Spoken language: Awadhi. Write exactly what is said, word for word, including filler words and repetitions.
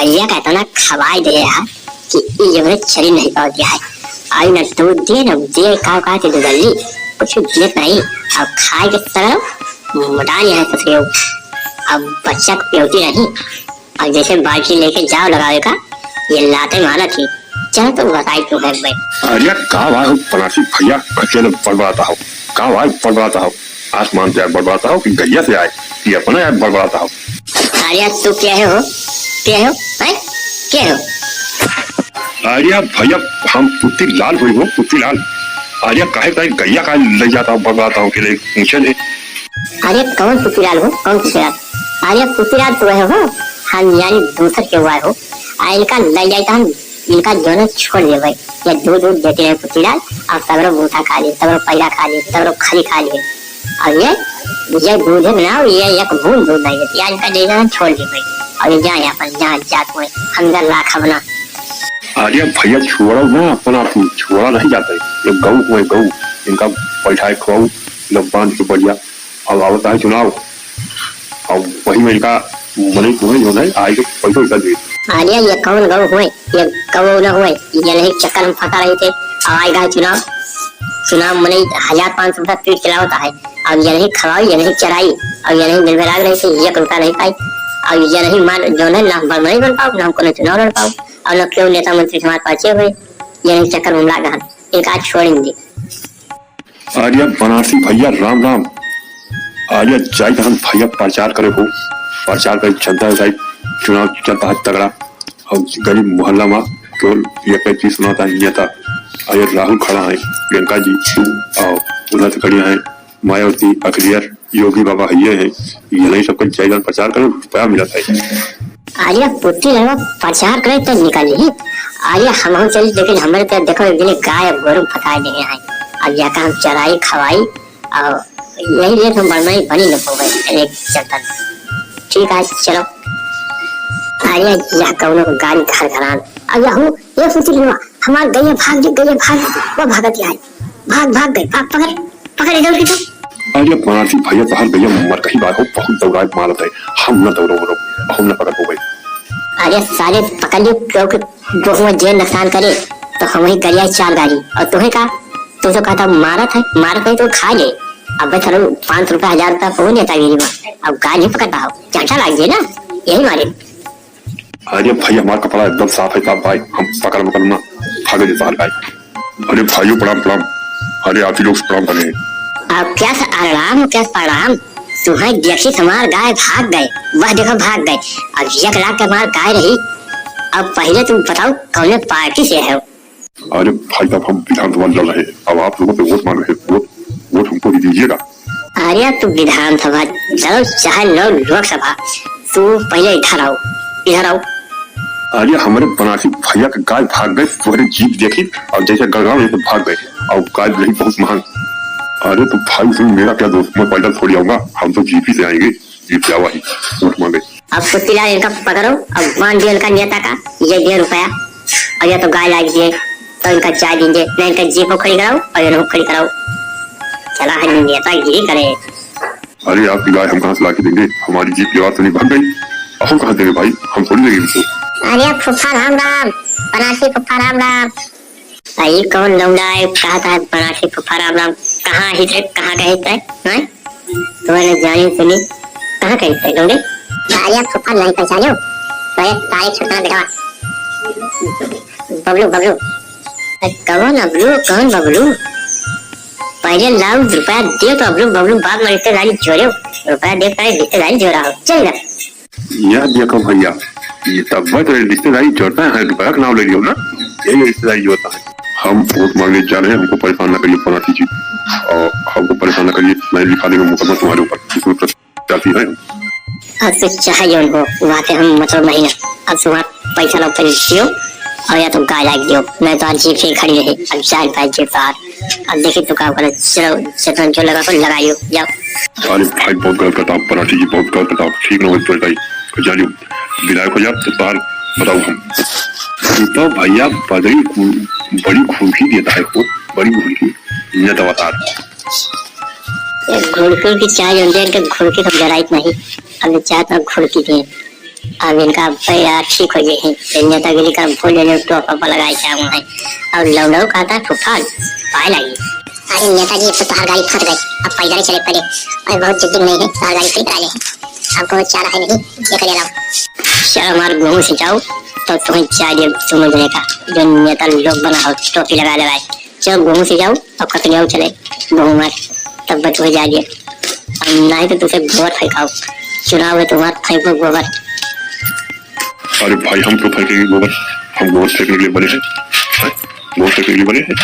भैया का इतना खवाई दे यार कि ई जबरे चली नहीं पावत है। आई न दूध दे, न दे, का, का के दुधल्ली, कुछ देत नहीं। अब खाए के तरह मोटा नहीं है कुछ। अब बच्चा को पियोती नहीं। अब जैसे बाल्टी लेके जाओ लगावे का, ये लाते मारा थी। चल तो बताई तू है भाई। अरे का भाई हो बनारसी भैया, अकेले बड़बड़ाता हो? का भाई बड़बड़ाता हो? आसमान से आए बड़बड़ाता हो कि गैया से आए कि अपने आए बड़बड़ाता हो? अरे तू क्या है हो? क्या हो? हैं? क्या हो? अरे भैया, हम पुत्ती लाल हुई हो, पुत्ती लाल। अरे काहे काहे गैया का ले जाता हो, बड़बड़ाता हो के लिए पूछे थे। अरे कौन पुत्ती लाल हो, कौन पुत्ती लाल? अरे पुत्ती लाल तो है हो, हम यानी दूसर के हुआ हो। आ इनका ले जाता हम, इनका जोने छोड़ देबै। ये दूध दूध देते रहे पुत्ती लाल, और सगरो बूटा खा लिए, सगरो पैरा खा लिए, सगरो खली खा लिए। और ये, ये दूध है ना, ये एक बूंद दूध नहीं देती। आज का डेरा छोड़ दी भाई। और ये जाए अपन, जहाँ जात हुए, अंदर राख अपना। अरे भैया, छोड़ो ना अपना, तू छोड़ा नहीं जाता है। ये गऊ हुए, गऊ, इनका बैठाए खवाऊ, इनका बांध के बढ़िया। अब आवता है चुनाव, अब वही में इनका मने तुम्हें जो है, आए के पैसा वैसा दे। अरे ये कौन गऊ हुए? ये कबो न हुए, ये नहीं चक्कर में फंसा रही थे। और आए गए चुनाव, चुनाव मने हजार पाँच सौ रुपया पीट के लावत है। अब ये नहीं खवाई, ये नहीं चराई, अब ये नहीं निर्भराग रही थे, एक रुपया नहीं पाई। अब ये नहीं मार जो है, ना हम बड़मनी बन पाओ, ना हम कोनो चुनाव लड़ पाओ, और ना क्यों नेता मंत्री हमारे पाछे हुए। ये नहीं चक्कर में हम लाग गए, इनका आज छोड़ेंगे। अरे बनारसी भैया राम राम। अरे जाई तहन भैया प्रचार करे हो, प्रचार करे जनता है भाई, चुनाव चलता है तगड़ा। और गली मोहल्ला में केवल ये पैंतीस सुनाता है नेता। अरे राहुल खड़ा है, प्रियंका जी, और उधर से खड़ी हैं मायावती, अखिलेश, योगी बाबा है, ये हैं, ये नहीं सबका जाई तहन प्रचार करे, रुपया मिलता है। अरे पुत्ती लड़वा प्रचार करे तो निकल ही। अरे हम हम चली, लेकिन हमारे तो देखो एक दिन गाय अब गोरू फंसाए देहे हैं। अब जाकर हम चराई खवाई और यही लिए हम बड़मई बनी न पावे एक चक्कर। ठीक है चलो। अरे यह कौनो को गाड़ी घर घरान। अब यहू ये पुत्ती लड़वा हमार गैया भाग गई, गैया भाग गई, वो भागत ही आई। भाग, भाग गए, भाग, पकड़, पकड़, इधर की तो। अरे बनारसी भैया, तोहार गैया मर कहीं बार हो, बहुत दौड़ाए मारत है, हम न दौड़ो, हम न पकड़ पावे। अरे सारे पकड़ लियो, क्योंकि बहुआ जे नुकसान करे, तो हम ही गरिया चार गाड़ी, और तुम्हें का, तू तो कहता मारत है, मारत नहीं तो खा ले। अबे सारे पाँच सौ रुपया, हजार रुपया पहुँच जाता है मेरी माँ, अब गाय नहीं पकड़ पाओ, चांटा लाग जाए ना, यही मारे। अरे भाई, हमार कपड़ा एकदम साफ है साहब भाई, हम पकड़ मकड़ ना, भागे दे साहब भाई। अरे भाइयों प्रणाम, प्रणाम। अरे आप ही लोग से प्रणाम बने। अब क्या सा आराम हो, क्या प्रणाम? तुम्हें देखी हमार गाय भाग गए, वह देखो भाग गए। अब एक लाख के हमार गाय रही। अब पहले तुम बताओ कौने पार्टी से हो? अरे भाई साहब, हम विधानसभा लड़ रहे हैं, अब आप लोगों से वोट मांग रहे हैं, वोट, वोट हमको ही दीजिएगा। अरे तू विधानसभा लड़ो चाहे लो लोकसभा, तू पहले इधर आओ, इधर आओ। अरे हमारे बनारसी भैया के गाय भाग गए, तोहरे जीप देखी और जैसे गड़गड़ाओ जैसे भाग गए, और गाय रही बहुत महंग। अरे तो भाई सुन, मेरा क्या दोस्त, मैं पैदल थोड़ी आऊंगा, हम तो जीप ही से आएंगे। ये क्या हुआ है? वोट मांगे। अब कुत्तीलाल इनका पकड़ो, अब बांध दियो इनका नेता का, ये दे रुपया, और या तो गाय लाग दिए, तो इनका चाय दीजिए, ना इनका जीप को खड़ी कराओ और इनको खड़ी कराओ। चला है नेतागिरी करे। अरे आपकी गाय हम कहाँ से ला के देंगे? हमारी जीप दीवार से नहीं भाग गई, अब हम कहाँ देंगे भाई? हम थोड़ी देंगे इनको। अरे फूफा राम राम, बनारसी फूफा राम राम। आ, ई कौन लौंडा है, कहा था बनारसी फूफा राम राम, कहाँ हित है, कहाँ का हित है, हैं? तुम्हारे जाने सुनी, कहाँ का हित है लौंडे? अरे फूफा नहीं पहचानो, तो एक तारीख छोटा बेटा, बबलू, बबलू। अरे कौन अबलू, कौन बबलू? पहले लाओ रुपया दे तो अबलू, बबलू बाद में रिश्तेदारी जोड़ो, रुपया दे पहले रिश्तेदारी जोड़ा हो, चल ना। यह देखो भैया, ये तब तो रिश्तेदारी जोड़ता है, रुपया का नाम ले लियो ना, यही रिश्तेदारी जोड़ता है। हम वोट मांगने जा रहे हैं, हमको परेशान ना करिए बनारसी जी, और हमको परेशान ना करिए, मैं लिखा देंगे मुकदमा तुम्हारे ऊपर, इसमें प्रत्याशी है। अब तो चाहे जौन हो, वहाँ से हम मतलब नहीं ना, अब तुम्हारा पैसा लो, पैसा दियो, और या तो गाय लाग दियो, नहीं तो आज जीप से खड़ी रहे, अब चार पाँच जीप बाहर। अब देखिए तो का करे, चलो, जितना जो लगा को लगाइयो, जाओ। अरे भाई, बहुत गलत करता आप, बनारसी जी, बहुत गलत करता आप, ठीक ना हो तो भाई, जानियो, विधायक हो जाओ, तो बाहर बताओ हम। ये तो भैया बड़ी घु-, बड़ी घुड़की देता है वो, बड़ी घुड़की, ये दवादार। ये घुड़की की चाय जो दे, इनके घुड़की तो जराइत नहीं, अब चाय तो घुड़की दे। अब इनका पैर ठीक हो जाए, ये नेतागिरी का भूल ले, टोपा पर लगाए क्या हुआ है। और लौंडो कहता है फूफा पाए लगी। अरे नेताजी, अब तो तोहार गाड़ी फट गई, अब पैदल ही चले पड़े। अरे बहुत जल्दी नहीं है, तोहार गाड़ी ठीक करा ले, अब कोई चारा है नहीं, ये कर लाओ। चल हमारे गेहूँ से जाओ, तो तुम्हें चाहिए सुनो जने का, जो नेता लोग बना हो, टोपी लगा लगाए। चल गेहूँ से जाओ, अब कतनियाओ चले गेहूँ मार, तब बच हो जाइए। अब नहीं तो तुझे गोबर फेंकाओ, चुनाव है तुम्हारा, फेंको गोबर। अरे भाई, हम क्यों फेंकेंगे गोबर? हम गोबर फेंकने के लिए बने हैं? हैं? गोबर फेंकने के लिए बने हैं?